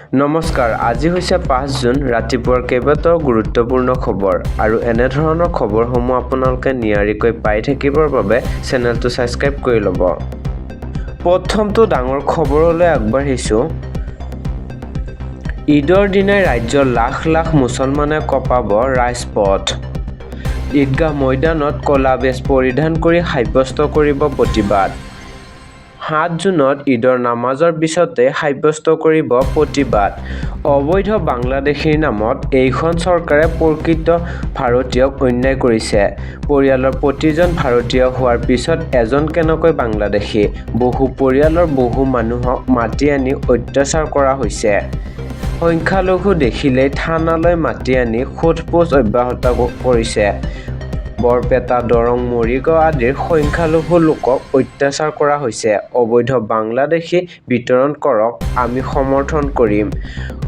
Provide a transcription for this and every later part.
নমস্কাৰ, আজি হৈছে 5 জুন, ৰাতিপুৱাৰ কেইবাটাও গুৰুত্বপূৰ্ণ খবৰ আৰু এনেধৰণৰ খবৰসমূহ আপোনালোকে নিয়াৰিকৈ পাই থাকিবৰ বাবে চেনেলটো ছাবস্ক্ৰাইব কৰি ল'ব। প্ৰথমটো ডাঙৰ খবৰলৈ আগবাঢ়িছোঁ। ঈদৰ দিনাই ৰাজ্যৰ লাখ লাখ মুছলমানে কঁপাব ৰাজপথ। ঈদগাহ ময়দানত ক'লা বেজ পৰিধান কৰি সাব্যস্ত কৰিব প্ৰতিবাদ। 7 জুনত ঈদৰ নামাজৰ পিছতে সাব্যস্ত কৰিব প্ৰতিবাদ। অবৈধ বাংলাদেশীৰ নামত এইখন চৰকাৰে প্ৰকৃত ভাৰতীয়ক অন্যায় কৰিছে। পৰিয়ালৰ প্ৰতিজন ভাৰতীয় হোৱাৰ পিছত এজন কেনেকৈ বাংলাদেশী? বহু পৰিয়ালৰ বহু মানুহক মাতি আনি অত্যাচাৰ কৰা হৈছে। সংখ্যালঘু দেখিলেই থানালৈ মাতি আনি সোধ-পোছ অব্যাহত কৰিছে। বৰপেটা, দৰং, মৰিগাঁও আদিৰ সংখ্যালঘু লোকক অত্যাচাৰ কৰা হৈছে। অবৈধ বাংলাদেশী বিতাড়ন কৰক, আমি সমৰ্থন কৰিম।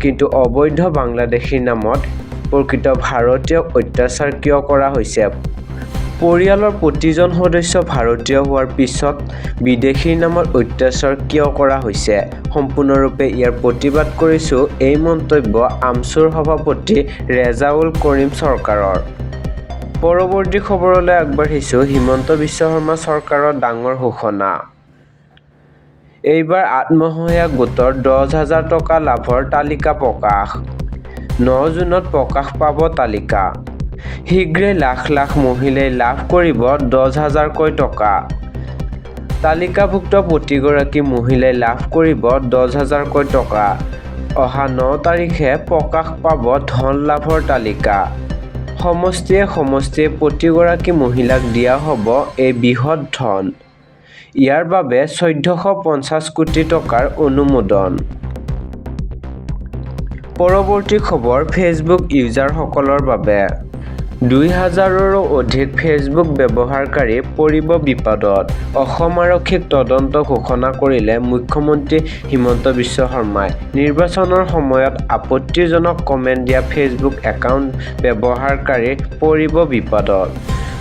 কিন্তু অবৈধ বাংলাদেশীৰ নামত প্ৰকৃত ভাৰতীয়ক অত্যাচাৰ কিয় কৰা হৈছে? পৰিয়ালৰ প্ৰতিজন সদস্য ভাৰতীয় হোৱাৰ পিছত বিদেশীৰ নামত অত্যাচাৰ কিয় কৰা হৈছে? সম্পূৰ্ণৰূপে ইয়াৰ প্ৰতিবাদ কৰিছো, এই মন্তব্য আমছুৰ সভাপতি ৰেজাউল কৰিম চৰকাৰৰ। পৰৱৰ্তী খবৰলৈ আগবাঢ়িছো। হিমন্ত বিশ্ব শৰ্মা চৰকাৰৰ ডাঙৰ ঘোষণা। এইবাৰ আত্মসহায়ক গোটৰ 10 হাজাৰ টকা লাভৰ তালিকা প্ৰকাশ। 9 জুনত প্ৰকাশ পাব তালিকা। শীঘ্ৰেই লাখ লাখ মহিলাই লাভ কৰিব 10 হাজাৰকৈ টকা। তালিকাভুক্ত প্ৰতিগৰাকী মহিলাই লাভ কৰিব 10 হাজাৰকৈ টকা। অহা 9 তাৰিখে প্ৰকাশ পাব ধন লাভৰ তালিকা। সমষ্টিয়ে সমষ্টিয়ে প্ৰতিগৰাকী মহিলাক দিয়া হ'ব এই বৃহৎ ধন। ইয়াৰ বাবে 1450 কোটি টকাৰ অনুমোদন। পৰৱৰ্তী খবৰ ফেচবুক ইউজাৰসকলৰ বাবে। 2 হাজাৰৰো অধিক ফেচবুক ব্যৱহাৰকাৰী পৰিব বিপদত। অসম আৰক্ষীক তদন্ত ঘোষণা কৰিলে মুখ্যমন্ত্ৰী হিমন্ত বিশ্ব শৰ্মাই। নিৰ্বাচনৰ সময়ত আপত্তিজনক কমেন্ট দিয়া ফেচবুক একাউণ্ট ব্যৱহাৰকাৰী পৰিব বিপদত।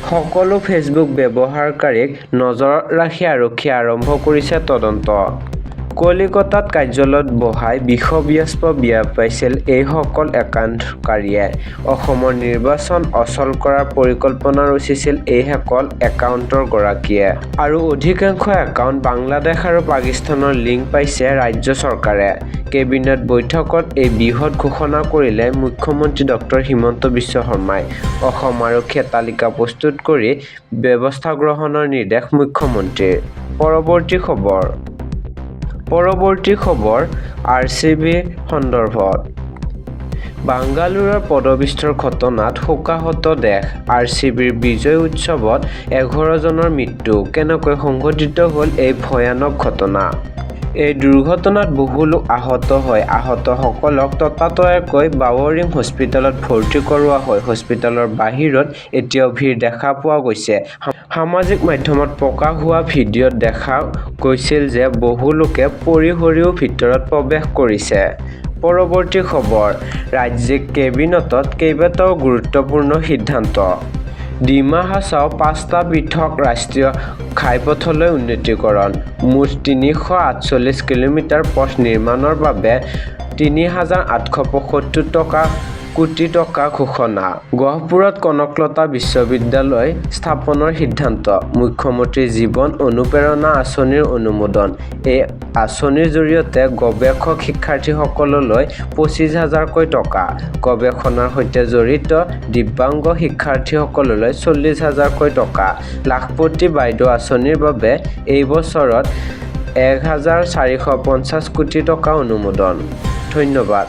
সকলো ফেচবুক ব্যৱহাৰকাৰীক নজৰত ৰাখি আৰক্ষীয়ে আৰম্ভ কৰিছে তদন্ত। কলিকতাত কাৰ্যালয় বহাই বিষবাষ্প বিয়পাইছিল এইসকল একাউণ্টকাৰীয়ে। অসমৰ নিৰ্বাচন অচল কৰাৰ পৰিকল্পনা ৰচিছিল এইসকল একাউণ্টৰ গৰাকীয়ে। আৰু অধিকাংশ একাউণ্ট বাংলাদেশ আৰু পাকিস্তানৰ লিংক পাইছে ৰাজ্য চৰকাৰে। কেবিনেট বৈঠকত এই বৃহৎ ঘোষণা কৰিলে মুখ্যমন্ত্ৰী ডঃ হিমন্ত বিশ্ব শৰ্মাই। অসম আৰক্ষীয়ে তালিকা প্ৰস্তুত কৰি ব্যৱস্থা গ্ৰহণৰ নিৰ্দেশ মুখ্যমন্ত্ৰীৰ। পৰৱৰ্তী খবৰ। পৰৱৰ্তী খবৰ আৰচিবিৰ সন্দৰ্ভত। বাংগালোৰৰ পদপিষ্টৰ ঘটনাত শোকাহত দেশ। আৰচিবিৰ বিজয় উৎসৱত 11 জনৰ মৃত্যু। কেনেকৈ সংঘটিত হ'ল এই ভয়ানক ঘটনা? এই দুৰ্ঘটনাত বহু লোক আহত হয়। আহতসকলক ততাতৈয়াকৈ বাৱৰিং হস্পিতালত ভৰ্তি কৰোৱা হয়। হস্পিতালৰ বাহিৰত এতিয়াও ভিৰ দেখা পোৱা গৈছে। সামাজিক মাধ্যমত প্ৰকাশ হোৱা ভিডিঅ'ত দেখা গৈছিল যে বহু লোকে পৰি সৰিও ভিতৰত প্ৰৱেশ কৰিছে। পৰৱৰ্তী খবৰ ৰাজ্যিক কেবিনেটত কেইবাটাও গুৰুত্বপূৰ্ণ সিদ্ধান্ত। ডিমা হাছাও পাঁচটা পৃথক ৰাষ্ট্ৰীয় ঘাইপথলৈ উন্নীতকৰণ। মুঠ 348 কিলোমিটাৰ পথ নিৰ্মাণৰ বাবে 3875 কোটি টকা ঘোষণা। গহপুৰত কনকলতা বিশ্ববিদ্যালয় স্থাপনৰ সিদ্ধান্ত। মুখ্যমন্ত্ৰী জীৱন অনুপ্ৰেৰণা আঁচনিৰ অনুমোদন। এই আঁচনিৰ জৰিয়তে গৱেষক শিক্ষাৰ্থীসকললৈ 25 হাজাৰকৈ টকা, গৱেষণাৰ সৈতে জড়িত দিব্যাংগ শিক্ষাৰ্থীসকললৈ 40 হাজাৰকৈ টকা। লাখপতি বাইদেউ আঁচনিৰ বাবে এই বছৰত 1450 কোটি টকা অনুমোদন। ধন্যবাদ।